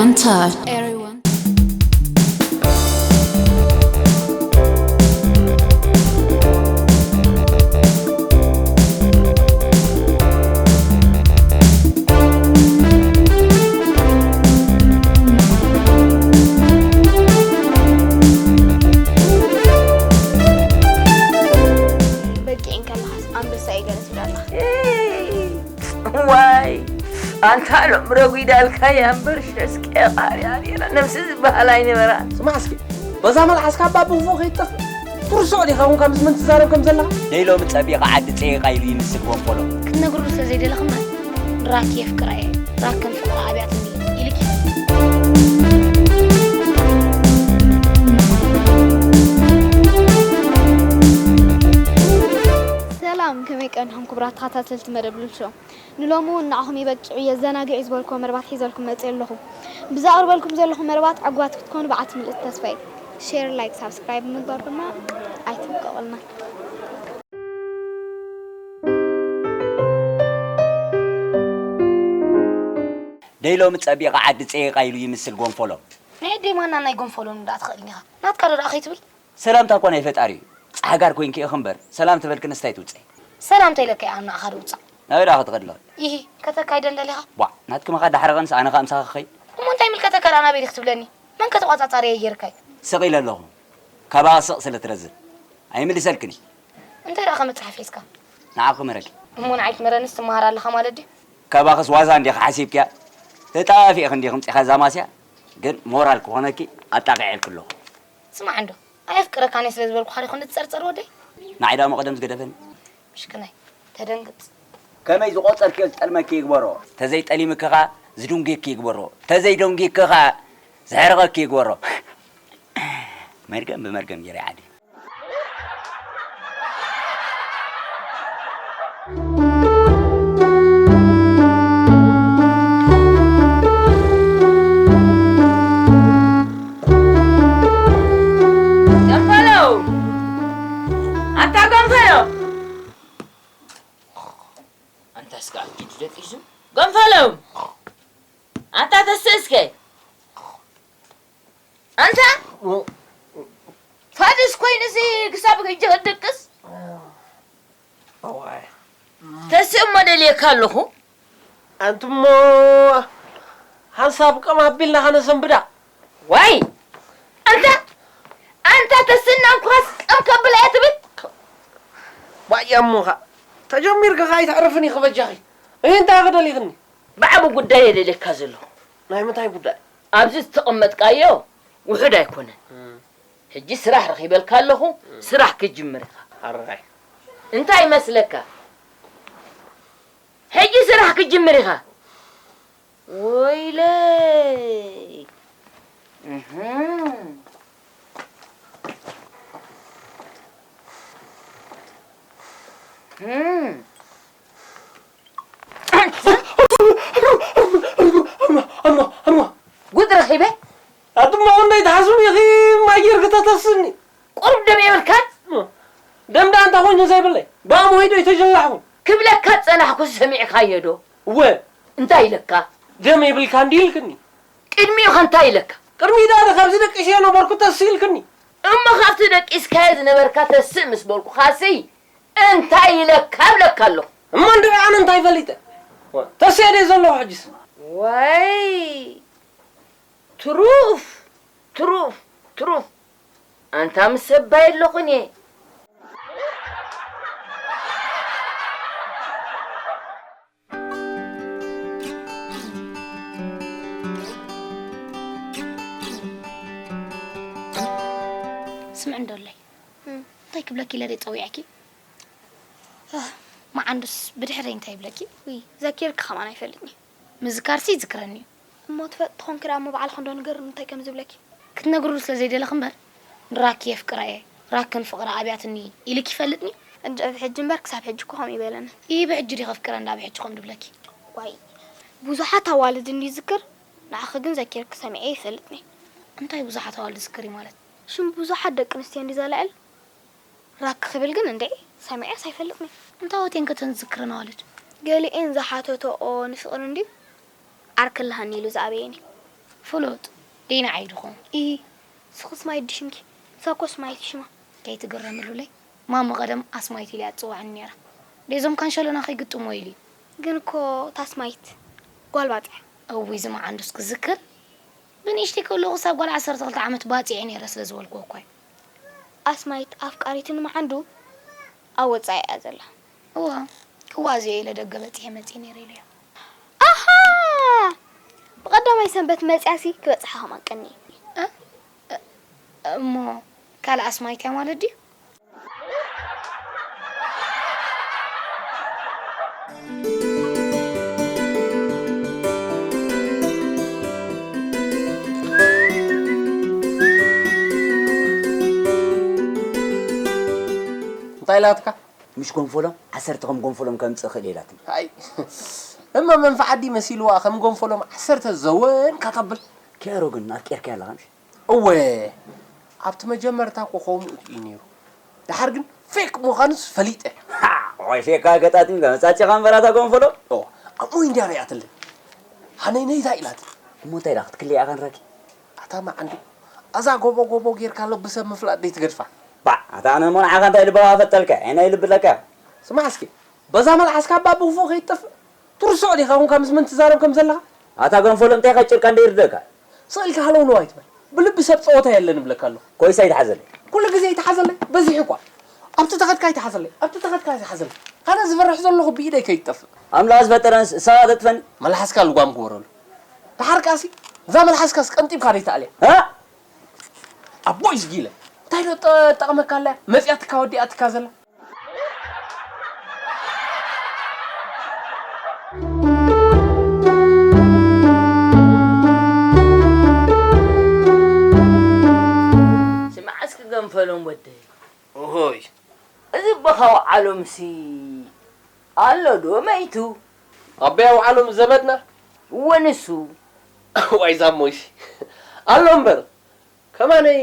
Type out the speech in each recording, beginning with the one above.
One time. Everyone. በቂዕን ከለኻስ ኣንበሳ እየ ገለ ትብል ኣለኻ። ዋይ ኣንታ ሎም ረጒዳልካያ እምበር ሸስቄ ቃርያ ነይራ ነብሲ ዝበሃል ኣይነበራን። ስማዕ እስኪ በዛ መልሓስካ ኣባ ብኽፉእ ከይትጠፍእ ትርሶ ዲኻ እውን ከምዚ ምን ትዛረብ ከም ዘለኻ? ደይ ሎሚ ጸቢቕ ዓዲ ጸይቓ ኢሉ ይምስል ጎንፎሎ። ክትነግርሉ ስለ ዘይደለኽ እምበር ራኪ የፍቅራ እየ ራክን ፍቕራ ኣብያትኒ ኢልኪ። ሰላም ከመይ ቀኒኹም ክቡራት ተኸታተልቲ መደብ ሉል ሾው። ንሎሚ እውን ንዓኹም የበቅዑ የዘናግዑ ዝበልክዎ መደባት ሒዘልኩም መፅእ ኣለኹ። ብዘቕርበልኩም ዘለኹ መደባት ዕጉባት ክትኮኑ ብዓቲ ምልእቲ ተስፋ እዩ። ሼር ላይክ ሳብስክራይብ ምግባር ድማ ኣይትብቀቑልና። ደይ ሎሚ ጸቢቓ ዓዲ ጸይቓ ኢሉ ይምስል ጎንፎሎ። ናይ ኣደይ ማና ናይ ጎንፎሎ ንዳኣ ትኽእልኒ ኢኻ ናትካ ዶ ደኣ ከይትብል። ሰላምታ እኮ ናይ ፈጣሪ እዩ። ጻዕጋር ኮይንኪ ኢኺ እምበር ሰላም ተበልክንስ እንታይ ትውጸይ? ሰላም ተይለካ እያ ኣብ ንዓኻ ድውጻእ። ናበይ ደኣ ክትኸዲ ኣለኺ? ኢሂ ከተካይደ እንደሊኻ? ቧዕ ናትኪ ምኻድ ዳሕረቐንስ ኣነ ኸኣ ምሳኺ ክኸይድ። እሞ እንታይ ይምልከተካ ደኣ ናበይ ዲኺ ትብለኒ? መን ከ ተቋጻጻሪ እየ ጌርካይ? ስቕ ኢለ ኣለኹ። ካባኺ ስቕ ስለ ትረዝን ኣይምልሰልክን እየ። እንታይ ደኣ ከ መጽሓፍ ሒዝካ? ንዓኺ ክምህረኪ። እሞ ንዓይ ትምህረንስ ትመሃር ኣለኻ ማለት ድዩ? ካባኽስ ዋዛ እንዲኺ ሓሲብክያ? ተጣፊእኺ እንዲኺ ምጺኻ እዛ ማስያ። ግን ሞራል ክኾነኪ ኣጣቒዐልኪ ኣለኹ። ስማዕ እንዶ ኣየፍቅረካን እየ ስለ ዝበልኩኻ ዲኹም ትጸርጸር ወደይ? ንዓይ ደኣ መቐደም ዝገደፈኒ። ምሽክናይ ተደንግጽ። ከመይ ዝቖጸርክዮ ዝጠልመኪ ይግበሮ። ተዘይጠሊምኪ ኸኣ ዝድንጉየኪ ይግበሮ። ተዘይደንጉይኪ ኸኣ ዘሕርቐኪ ይግበሮ። መርገም ብመርገም ጌረ ይዓዲ። ገንፈለው! ኣታ ገንፈለው! ኣንታ እስከ ኣኪድ ደቂሱ። ገንፈለው! ኣንታ ተስእ እስከ! ኣንታ ፋድስ ኮይኑሲ ክሳብ ሕጂ ክድቅስ? እዋይ። ተስእ እሞ ደልየካ ኣለኹ። ኣንትሞ ሓንሳብ ቀም ኣቢልና ኸነሰንብዳ። ዋይ! ኣንታ፣ ኣንታ ተስእና እንኳስ ቀም ከብላ እየ ትብል? ዋይ እሞኻ፣ ተጀሚርኪ ኸኣ ኣይተዕርፍን ኢኺ በጃኺ። እሂ እንታይ ኢኺ ደሊኽኒ? ብዓቢ ጉዳይ እየ ደልየካ ዘለኹ። ናይ ምንታይ ጉዳይ? ኣብዚ ዝተቐመጥካዮ ውሑድ ኣይኮነን። እም። ሕጂ ስራሕ ረኺበልካ ኣለኹ፣ እም። ስራሕ ክትጅምር ኢኻ። ኣራይ። እንታይ ይመስለካ? ሕጂ ስራሕ ክትጅምር ኢኻ። ወይለይ። እህም። እህም። ጉድ ረኺበ። ኣቱማ እውን ዶ ኣይትሓስብን ኢኺ ማይ ጌርኪ ተተስኒ? ቁሩብ ደም የብልካን? ደም ደኣ እንታይ ኮይኑ ዘይብለይ? ብኣምሆይ ዶ ኣይተጀላሕኩን? ክብለካ ዝጸናሕኩ ሰሚዕካዮ ዶ? እወ። እንታይ ኢለካ? ደም የብልካን ድዩ ኢልክኒ? ቅድሚኡ ኸ እንታይ ኢለካ? ቅድሚኡ ደኣ ዶ ካብዚ ደቂሰዮ ነበርኩ ተስ ኢልክኒ? እሞ ካብቲ ደቂስካዮ ዝነበርካ ተስእ ምስ በልኩኻሲ እንታይ ኢለካ እብለካ ኣለኹ። እሞ እንድዒ ኣነ እንታይ ፈሊጠ? ተስየ ድየ ዘለኹ ሕጅስ? ወይ ትሩፍ፣ ትሩፍ፣ ትሩፍ። ኣንታ ምስ ሰባይ ኣለኹን እየ። ስምዒ እንዶለይ፣ እም። እንታይ ክብለኪ ኢለ ድየ ጸዊዐኪ? ኣህ፣ መዓንዱስ ብድሕረይ እንታይ ይብለኪ? ውይ፣ ዘኪርኪ ከማን ኣይፈልጥን እዩ። ምዝካርሲ ይዝክረኒ እዩ። እሞ ትፈልጢ ተኾንኪ ደኣ እሞ ባዕልኺ እንዶ ንገርኒ እንታይ ከም ዝብለኪ። ክትነግርሉ ስለ ዘይደለኺ እምበር፣ ንራኪ የፍቅራ እየ፣ ራክን ፍቕራ ኣብያትኒ ኢልኪ ይፈልጥኒ? እንድዒ ብሕጂ እምበር ክሳብ ሕጂ እኮ ከምኡ ይበለኒ። ኢሂ ብሕጂ ድዩ ከፍቅረ እንዳ ብሕጂ ከምኡ ድብለኪ? ዋይ፣ ብዙሓት ኣዋልድ እንድዩ ዝዝክር፣ ንዓኺ ግን ዘኪርኪ ሰሚዐ ይፈልጥኒ። እንታይ ብዙሓት ኣዋልድ ዝዝክር እዩ ማለት? ሽም ብዙሓት ደቂ ኣንስትዮ እንድዩ ዘልዕል፣ ራክ ክብል ግን እንድዒ ሰሚዐስ ኣይፈልጥን። እንታይ ወቴን ከ እተን ዝዝክረን ኣዋልድ? ገሊኤን ዝሓተተኦ ንፍቕሪ እንድዩ ዓርኪ ኣለሃኒ ኢሉ ዝኣበየን እዩ። ፍሉጥ ዴና ዓይድኹም። ኢ ስኹስ ማይ ድሽምኪ ሳኮስ ማይ ትሽማ። ከይትግረሚ ሉለይ፣ ማሚ ቀደም ኣስማይት ኢላ እያ ትጽውዓኒ ነይራ። ደዞም ካንሸሎና ከይግጥሞ ኢሉ እዩ። ግን እኮ ታስማይት ጓል ባጽዕ። እውይ ዝመዓንዱስ ክዝክር። ብንእሽተይ ከለኹ ክሳብ ጓል ዓሰርተ ክልተ ዓመት ባጽዕ እየ ነይረ ስለ ዝበልክዎ እኮ እዩ። ኣስማይት ኣፍቃሪቱ ንመዓንዱ ኣብ ወጻኢ እያ ዘላ። እዋ ክዋዝዮ ኢለ ደገ በጺሐ መጺእ ነይረ ኢሉ እዩ። ኣሃ! ብቐዳማይ ሰንበት መጺኣሲ ክበጽሓ ከማን ቀኒ። እ? እ-፣ እሞ ካልእ ኣስማይት እያ ማለት ድዩ? እንታይ ኢላትካ? ምሽ ጎንፎሎም ዓሰርተ ከም ጎንፎሎም ከምጽእ እኽእል እየ ኢላትኒ። ኣይ፣ እማ መንፍዓዲ መሲልዋ ከም ጎንፎሎም ዓሰርተ ዘወን ካታብል። ኪያሮ ግን ኣፍቂርካያ ኣለኻ ምሽ? እወ፣ ኣብቲ መጀመርታ እኮ ከምኡ እዩ ነይሩ። ደሓር ግን ፌክ ምዃኑስ ፈሊጠ። ሃ፣ ቆይ ፌክ ኣገጣጢምካ መጻጺኻ እምበር ኣታ ጎንፎሎ። ኦ፣ ኣብኡ ኢንድያ ሪኣትለይ። ሃነይነይ እንታይ ኢላት? እሞ እንታይ ደኣ ክትክልያ ኢኻ ንራኪ? ኣታ መዓንዱ፣ ኣዛ ጎቦ ጎቦ ጌርካ ኣሎ ብሰብ ምፍላጥ ደይትገድፋ። ባዕ፣ ኣታ ኣነ እሞ ንዓኻ እንታይ ልበኻ ፈጠልካ? ኣይ ናይ ልቢ ኣለካ? ስማዕ እስኪ፣ በዛ መልሓስካ እባ ብኽፉእ ከይትጠፍእ። ትርስዖ ዲኻ ኮንካ ምስ መን ትዛረብ ከም ዘለኻ? ኣታ ገንፎሎ እንታይ ኢኻ ጭርቃ እንደይርደካ? ስቕ ኢልካ ሃለው ነው ኣይትበል። ብልቢ ሰብ ጸወታ የለን እብለካ ኣለኹ። ኮይሳ ይትሓዘለይ። ኩሉ ግዜ ይትሓዘለይ፣ በዚሑ እኳ። ኣብቲ ተኸድካ ይትሓዘለይ፣ ኣብቲ ተኸድካ ይትሓዘለይ። ኣነ ዝፈርሕ ዘለኹ ብኢደይ ከይትጠፍእ። ኣምላኽ ዝፈጠረን ስ-፣ ሰብኣት ኣጥፈኒ። መልሓስካ ልጓም ግበረሉ። ደሓር ከኣሲ፣ እዛ መልሓስካስ ቀንጢብካ ደይትኣልያ? እ? ኣቦይ ዝጊለ። እንታይ ዶ ጠ-፣ ጠቕመካ ኣላ? መጺኣትካ ወዲኣትካ ዘላ? ስማዕ እስኪ ገንፈሎም ወደይ። ኦሆይ። እዚ ኣቦኻ ኣውዓሎምሲ ኣሎ ዶ መይቱ? ኣቦይ ኣውዓሎም ዘመድና? እወ ንሱ። ዋይ ዛሞይሲ። ኣሎ እምበር። ከማነይ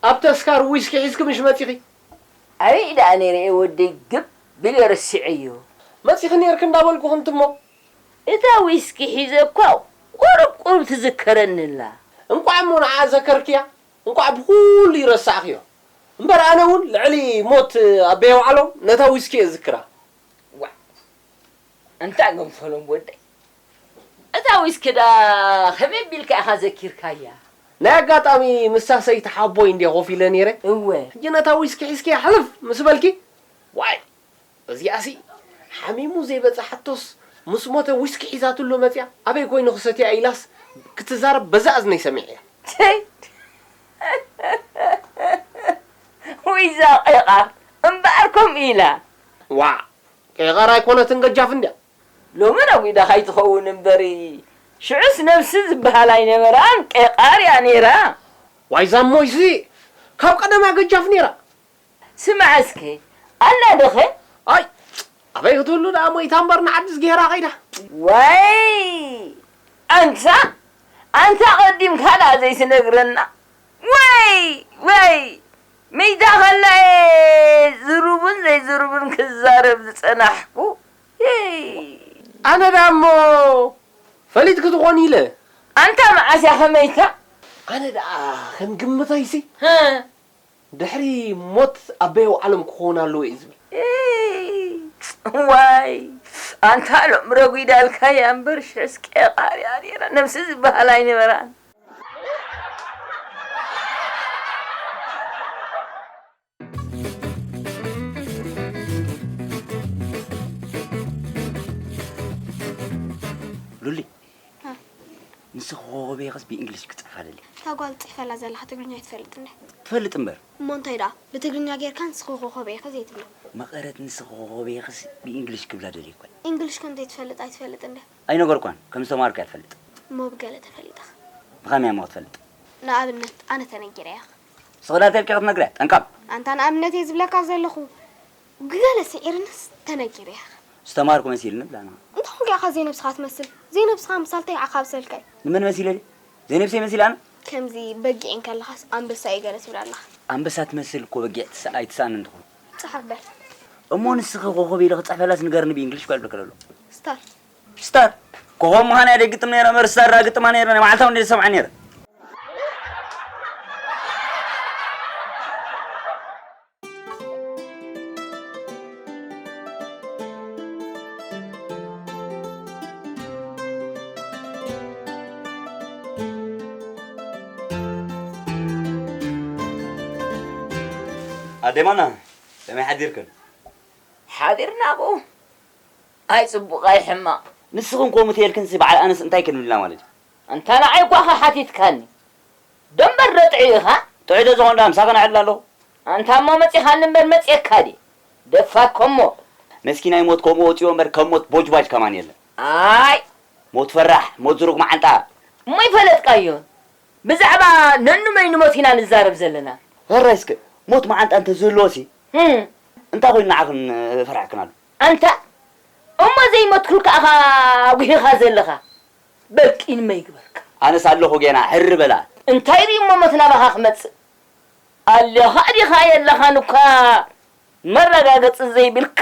ኣብ ተስካር ዊስኪ ሒዝኪ ምሽ መጺኺ? ኣበይ ደኣ ነይረ እየ ወደይ ግብ ኢለ ረሲዐዮ። መጺኺ ነይርኪ እንዳበልኩኺ እንትሞ። እታ ዊስኪ ሒዘ እኳ ቁሩብ ቁሩብ ትዝከረኒ ኣላ። እንቋዕ እሞ ንዓ ዘከርክያ፣ እንቋዕ ብኹሉ ይረሳዕክዮ። እምበር ኣነ እውን ልዕሊ ሞት ኣበይ ኣውዓሎም ነታ ዊስኪ እየ ዝዝክራ። ዋእ፣ ኣንታ ገንፈሎም ወደይ፣ እታ ዊስኪ ደኣ ከመይ ኣቢልካ ኢኻ ዘኪርካያ? ናይ ኣጋጣሚ ምስታ ሰይቲ ሓቦይ እንድየ ኮፍ ኢለ ነይረ። እወ። ሕጂ ነታ ዊስኪ ሒዝክያ ሕልፍ ምስ በልኪ፣ ዋይ፣ እዚኣሲ ሓሚሙ ዘይበጽሓቶስ ምስ ሞተ ዊስኪ ሒዛትሉ መጽያ ኣበይ ኮይኑ ክሰትያ ኢላስ ክትዛረብ በዛ እዝነይ ሰሚዐያ። ቸይ! ውይ እዛ ቄቓር እምበኣር ከምኡ ኢላ። ዋእ! ቄቓር ኣይኮነትን ገጃፍ እንድያ። ሎሚ ነጒዳ ካይትኸውን እምበሪ፣ ሽዑስ ነብሲ ዝበሃል ኣይነበራን፣ ቄቓር እያ ነይራ። ዋይ ዛሞይሲ፣ ካብ ቀደማ ገጃፍ ነይራ። ስማዕ እስከ፣ ኣላ ዶኸ? ኣይ፣ ኣበይ ክትህሉ ደኣ ሞይታ እምበር ንዓዲ ዝገይራ ከይዳ። ዋይ፣ ኣንታ፣ ኣንታ ቀዲምካ ደኣ ዘይትነግረና። ወይ፣ ወይ፣ መይታ ከላ እየ ዝሩብን ዘይዝሩብን ክዛረብ ዝጸናሕኩ። የይ። ኣነ ደኣ እሞ ፈሊጥኪ ትኾኒ ኢለ። ኣንታ መዓስ እያ ከመይታ? ኣነ ደኣ ከም ግምተይሲ፣ ሀ። ድሕሪ ሞት ኣበይ ኣውዓሎም ክኸውን ኣለዎ እዩ ዝብል። ኤይ፣ ዋይ፣ ኣንታ ሎም ረጒዳልካያ እምበር ሽዕስ ቄቓር እያ ነይራ። ነብሲ ዝበሃል ኣይነበራን። ሉሊ፣ እ። ንስኺ ኮኾበይኸስ ብእንግሊሽ ክጽሕፋ ደልየ። እታ ጓል ትጽሕፈላ ዘለኻ ትግርኛ ኣይትፈልጥን ዲኻ? ትፈልጥ እምበር። እሞ እንታይ ደኣ? ብትግርኛ ጌርካ ንስኺ ኮኾበይኸ ዘይትብሎ? መቐረት ንስኺ ኮኾበይኸስ ብእንግሊሽ ክብላ ደልየ እኮ። እንግሊሽ ከም ዘይትፈልጥ ኣይትፈልጥን ዲኻ? ኣይነገርኳን፣ ከም ዝተማሃርኩ እያ ትፈልጥ። እሞ ብገለ ተፈሊጣ። ብኸመይ እሞ ክትፈልጥ? ንኣብነት፣ ኣነ ተነጊረያ። ስቕዳት ኢልካ ክትነግርያ፣ ጠንቃም። ኣንታ ንኣብነት እየ ዝብለካ ዘለኹ። ብገለ ስዒርንስ ተነጊረያ። ዝተማሃርኩ መሲልኒ ብላና። እንታይ ኾንካ ኢኻ ዘይነብስኻ ትመስል? ዘይነብስኻ ምሳል እንታይ ኢኻ ካብ ሰልካይ? ንመን መሲለ ድየ? ዘይነብሰይ መሲለ ኣነ? ከምዚ በጊዕ እንከለኻስ ኣንበሳ እየ ገለ ትብል ኣለኻ። ኣንበሳ ትመስል እኮ በጊዕ ትስ-፣ ኣይትስኣንን ትኾን። ጸሓፍ በል። እሞ ንስኺ ኮኾብ ኢለ ክጽሕፈላስ ንገርኒ ብእንግሊሽ ጓል ብለካ ዘሎ። ስታር። ስታር። ኮኾብ ምዃና እየ ግጥም ነይረ እምበር ስታር ደኣ ግጥማ ነይረ፣ ናይ መዓልታዊ እንድየ ዝሰምዓ ነይረ። ኣዴማና፣ ከመይ ሓዲርክን? ሓዲርና ኣብኡ። ኣይ ጽቡቕ ኣይ ሕማቕ። ንስኽን ከምኡ ተልክንሲ በዓል ኣነስ እንታይ ክንብልና ማለት እዩ? ኣንታ ንዓይ ጓኻ ሓቲትካኒ። ደምበር ዶ ጥዑይ ኢኻ? ጥዑይ ዶ ዝኾን ደኣ ምሳኻ ንዕልል ኣለኹ። ኣንታ እሞ መጺኻኒ እምበር መጺኤካ ድየ? ደፋር ኮሞ። መስኪናይ ሞት ከምኡ ወጺኦ እምበር ከም ሞት ቦጅባጅ ከማን የለን። ኣይ! ሞት ፈራሕ፣ ሞት ዝሩግ መዓንጣ። እሞ ይፈለጥካዮ። ብዛዕባ ነኑ መይኑ ሞት ኢና ንዛረብ ዘለና። ሕራይ እስከ፣ ሞት መዓንጣ እንተ ዝህልዎሲ፣ እም። እንታይ ኮይኑ ንዓኽን ፈራሕክናሉ? ኣንታ፣ እሞ ዘይሞትኩልካ ኢኻ ኣጉሂኻ ዘለኻ። በል ቂንመ ይግበርካ። ኣነስ ኣለኹ ጌና፣ ሕር በላ። እንታይ ርኢሞ ሞት ናባኻ ክመጽእ? ኣለኻ ዲኻ የለኻን እኳ መረጋገጺ ዘይብልካ።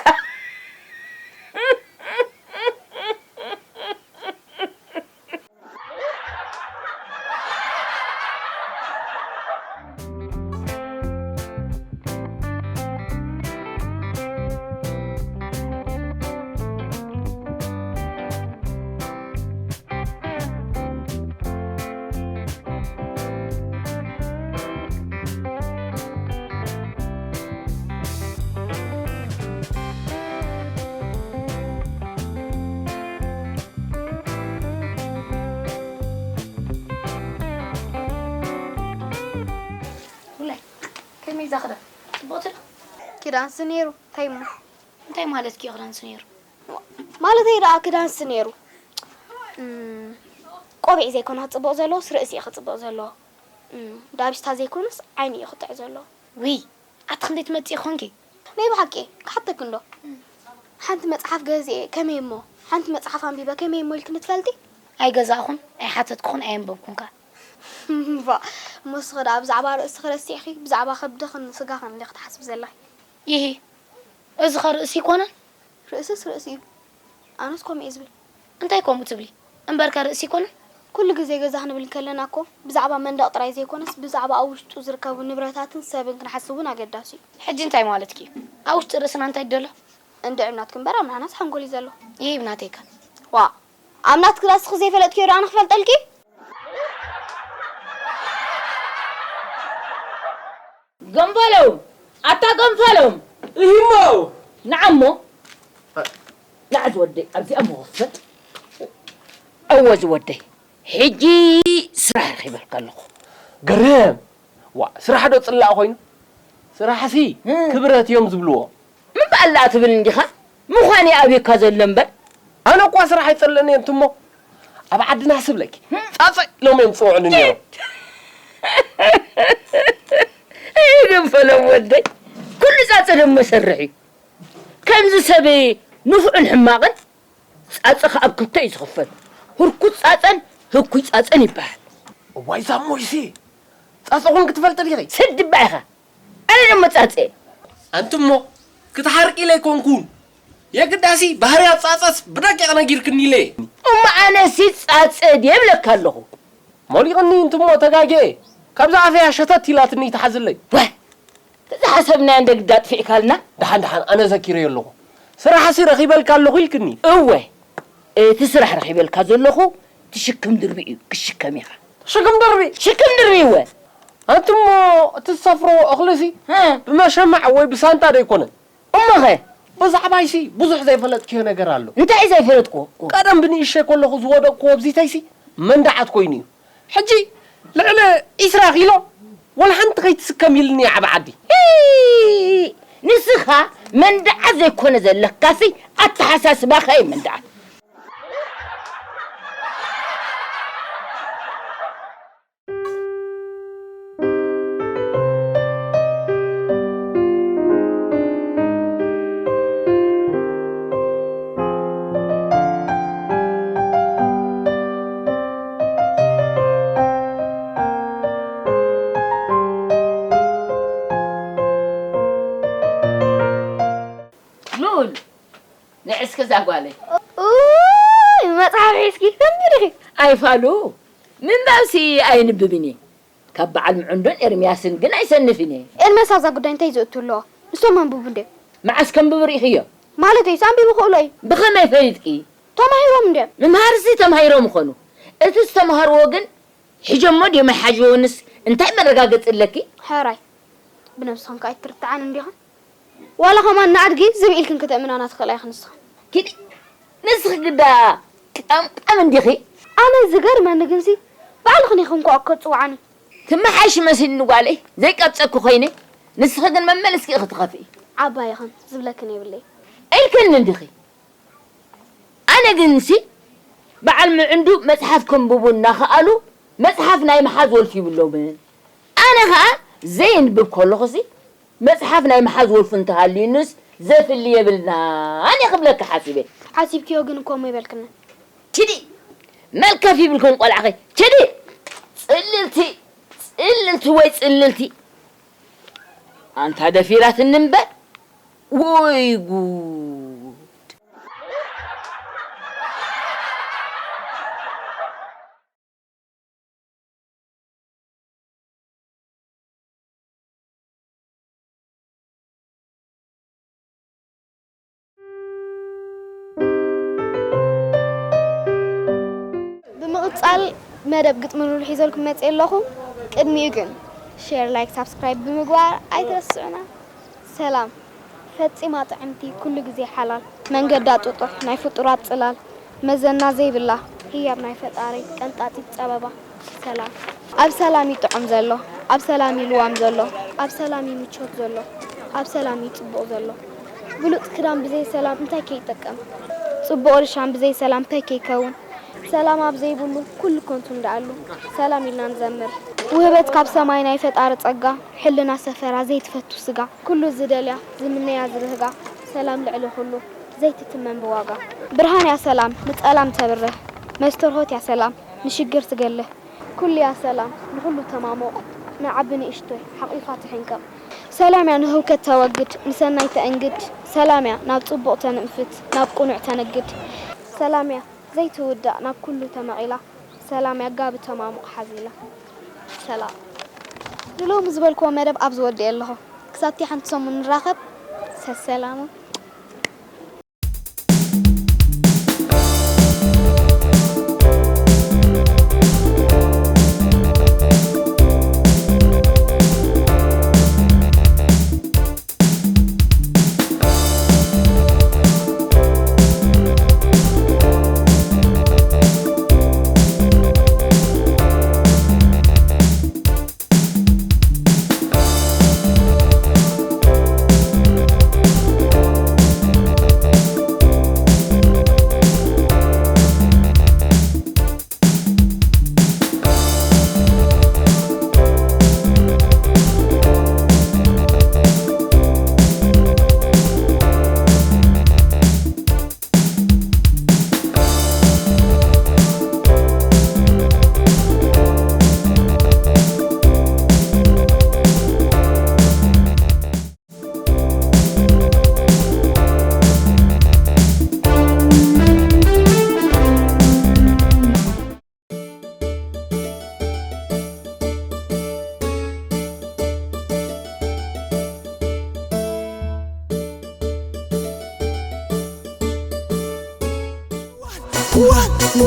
ውላይ፣ ከመይ እዛ ክዳን? ጽቡቕቲ ዶ? ክዳንሲ ነይሩ፣ እንታይ እሞ? እንታይ ማለትኪ እዩ ክዳንሲ ነይሩ? ማለተይ ደኣ ክዳንሲ ነይሩ። እም፣ ቆቢዕ ዘይኮነ ክጽቡቕ ዘለዎ፣ ርእሲ እዩ ክጽቡቕ ዘለዎ። እም፣ ዳቢስታ ዘይኮነስ ዓይኒ እዩ ክጥዕ ዘለዎ። ውይ፣ ኣቲ ክንደይ ትመጽኢ ኾንኪ? ናይ ብሓቂ፣ ክሓተኪ እንዶ። ሓንቲ መጽሓፍ ገዚኤ፣ ከመይ እሞ? ሓንቲ መጽሓፍ ኣንቢበ፣ ከመይ እሞ ኢልክኒ ትፈልጢ? ኣይገዛእኹን፣ ኣይሓተትኩኹን፣ ኣየንበብኩን ከኣ። እምባ፣ እሞ ንስኺ ደኣ ብዛዕባ ርእስኺ ረሲዕኺ፣ ብዛዕባ ከብድኽን ስጋኽን ኢኺ ትሓስቢ ዘለኺ። ይሂ፣ እዚኸ ርእሲ ኣይኮነን? ርእስስ ርእሲ እዩ። ኣነስ ከምኡ እየ ዝብል። እንታይ ከምኡ ትብሊ? እምበርከ ርእሲ ኣይኮነን? ኩሉ ግዜ ገዛ ክንብል እንከለና እኮ ብዛዕባ መንደቕ ጥራይ ዘይኮነስ ብዛዕባ ኣብ ውሽጡ ዝርከቡ ንብረታትን ሰብን ክንሓስብ እውን ኣገዳሲ እዩ። ሕጂ እንታይ ማለትኪ እዩ? ኣብ ውሽጢ ርእስና እንታይ ደሎ? እንድዒ ኣብ ናትኪ እምበር ኣብ ንሕናስ ሓንጎል እዩ ዘሎ። ይሂ ብናተይከ? ዋእ! ኣብ ናትኪ ዳስ ንስኺ ዘይፈለጥክዮ ደኣ ኣነ ክፈልጠልኪ? ገንፈሎም! ኣታ ገንፈሎም! እሂሞ! ንዓ እሞ! ንዓ ዝወደይ፣ ኣብዚኣ እሞ ክፈት። እወ ዝወደይ፣ ሕጂ ስራሕ ረኺበልካ ኣለኹ። ገርም! ዋእ፣ ስራሕ ዶ ጽላእ ኮይኑ? ስራሕሲ እም። ክብረት እዮም ዝብልዎ። ምን በኣላ ትብል እንዲኻ? ምዃን እዩ ኣብየካ ዘሎ እምበር። ኣነ እኳ ስራሕ ኣይጸልእን እየ እንትሞ፣ ኣብ ዓድና ስብለኪ፣ ጻጸ ኢሎም እዮም ዝጽውዑኒ ነይሮም። ኣይገንፈሎም ወደይ፣ ኩሉ ጻጸ ደሞ ሰርሕ እዩ። ከምዚ ሰብ ንፉዕን ሕማቕን ጻጸ ኸኣ ኣብ ክልተ እዩ ዝኽፈል። ህርኩት ጻጸን ህኩይ ጻጸን ይበሃል። እዋይ ዛሞይሲ፣ ጻጸ ኹን ክትፈልጢ ዲኺ? ስድባ ኢኻ። ኣነ ደሞ ጻጸ። ኣንቱሞ፣ ክትሓርቂ ኢለ ኣይኮንኩን። የግዳሲ ባህርያት ጻጸስ ብደቂቕ ነጊርክኒ ኢለ። እሞ ኣነሲ ጻጸ ድየ እብለካ ኣለኹ። ሞሊቕኒ እንትሞ ተጋግየ። ካብዛ ኣፈያ ሸተት ኢላትኒ ትሓዝለይ። ዋይ! ተዝሓሰብናዮ እንደ ግዳ ኣጥፊእካልና። ደሓን ደሓን ኣነ ዘኪረዮ ኣለኹ። ስራሕሲ ረኺበልካ ኣለኹ ኢልክኒ። እወ፣ እቲ ስራሕ ረኺበልካ ዘለኹ ትሽክም ድርቢ እዩ፣ ክሽከም ኢኻ። ሽክም ድርቢ? ሽክም ድርቢ እወ። ኣንቱሞ እቲ ዝሰፍርዎ እኽልሲ እ። ብመሸማዕ ወይ ብሳንጣ ዶ ኣይኮነን? እሞኸ? ብዛዕባይሲ ብዙሕ ዘይፈለጥክዮ ነገር ኣሎ። እንታይ እዩ ዘይፈለጥክዎ? ቀደም ብንእሽተይ ከለኹ ዝወደቕክዎ ብዚተይሲ መንደዓት ኮይኑ እዩ። ሕጂ ልዕሊ ዒስራ ኪሎ ወላ ሓንቲ ከይትስከም ኢልኒ ዓቢ ዓዲ። ኢይ! ንስኻ መንደዓት ዘይኮነ ዘለካሲ ኣተሓሳስባኻ እዩ መንደዓት። ሉል፣ ንዒ እስከ እዛ ጓለይ። ኡይ፣ መጽሓፍ ሒዝኪ ከመይ ዲኺ? ኣይፋሉ፣ ምንባብሲ ኣየንብብን እየ። ካብ በዓል ምዑንዶን ኤርምያስን ግን ኣይሰንፍን እየ። ኤርምያስ ኣብዛ ጉዳይ እንታይ ዘእቱ ኣለዎ? ንሶም ኣንብቡ እንድዮም። መዓስ ከንብቡ ርኢኽዮ? ማለተይስ ኣንቢቡ ክእሎ እዩ። ብኸመይ ፈሊጥኪ? ተማሂሮም እንድዮም። ምምሃርሲ ተማሂሮም ይኾኑ። እቲ ዝተምሃርዎ ግን ሒዞሞ ድዮም ኣይሓዝዎንስ እንታይ መረጋገጺ ኣለኪ? ሕራይ። ብነብስኽን ከኣ ኣይትርትዓን እንዲኽን። ዋላ ከማን ንኣድጊ ዝም ኢልክን ክተእምናና ትኽእላ ኢኽን ንስኽን። ኪዲ፣ ንስኺ ግዳ ቀምቃም እንዲኺ። ኣነ ዝገርመኒ ግንሲ ባዕልኽን ኢኽን ኮ ክትጽውዓኒ። ትመሓይሺ መሲልኒ ጓለይ፣ ዘይቀብጸኪ ኮይነ፣ ንስኺ ግን መመለስኪ ኢኺ ትኸፍኢ። ዓባይ ኢኽን፣ ዝብለክን የብለይ። ኢልክኒ እንዲኺ። ኣነ ግንሲ በዓል ምዕንዱ መጽሓፍ ከንብቡ እናኸኣሉ መጽሓፍ ናይ ምሓዝ ወልፊ ይብሎምን። ኣነ ኸኣ ዘየንብብ ከለኹሲ መጽሓፍ ናይ ምሓዝ ወልፊ እንተሃልዩንስ ዘፍሊ የብልናን እየ ክብለኪ ሓሲበ። ሓሲብክዮ ግን እኮ እሞ ኣይበልክንን። ኪዲ መልከፍ ይብልክን ቆልዓኺ። ኪዲ ጽልልቲ ጽልልቲ ወይ ጽልልቲ። ኣንታ ደፊራትኒ እምበር ወይ ጉድ። ብምቕጻል መደብ ግጥሚ ሉል ሒዘልኩም መጺኤ ኣለኹ። ቅድሚኡ ግን ሼር፣ ላይክ፣ ሳብስክራይብ ብምግባር ኣይትረስዑና። ሰላም ፈጺማ ጥዕምቲ ኩሉ ግዜ ሓላል መንገዳ ጥጡሕ ናይ ፍጡራት ጽላል መዘና ዘይብላ ህያብ ናይ ፈጣሪ ቀንጣጢት ጸበባ ሰላም ኣብ ሰላም እዩ ጥዑም ዘሎ ኣብ ሰላም እዩ ልዋም ዘሎ ኣብ ሰላም እዩ ምቾት ዘሎ ኣብ ሰላም እዩ ጽቡቕ ዘሎ ብሉጽ ክዳን ብዘይ ሰላም እንታይ ከይጠቅም ጽቡቕ ርሻን ብዘይ ሰላም እንታይ ከይከውን ሰላም ኣብ ዘይብሉ ኩሉ ከንቱ እንዳኣሉ ሰላም ኢልና ንዘምር። ውህበት ካብ ሰማይ ናይ ፈጣሪ ጸጋ፣ ሕልና ሰፈራ ዘይትፈቱ ስጋ፣ ኩሉ ዝደልያ ዝምነያ ዝብህጋ፣ ሰላም ልዕሊ ኩሉ ዘይትትመን ብዋጋ። ብርሃን እያ ሰላም ንጸላም ተብርህ፣ መስተርሆት እያ ሰላም ንሽግር ትገልህ። ኩሉ እያ ሰላም ንኹሉ ተማሙቕ፣ ንዓቢ ንእሽቶይ ሓቒፋ ትሕንቅቕ። ሰላም እያ ንህውከት ተወግድ፣ ንሰናይ ተእንግድ፣ ሰላም እያ ናብ ጽቡቕ ተንእፍት፣ ናብ ቅኑዕ ተነግድ። ሰላም እያ ዘይትውዳእ ናብ ኩሉ ተመቒላ፣ ሰላም እያ ጋቢ ተማሙቕ ሓዚላ። ሰላም። ንሎሚ ዝበልክዎ መደብ ኣብዚ ወዲኤ ኣለኹ። ክሳብቲ ሓንቲ ሰሙን ንራኸብ። ሰሰላሙ።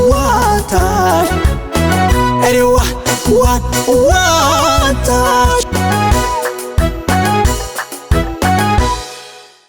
ዋታ ሪዋ ዋን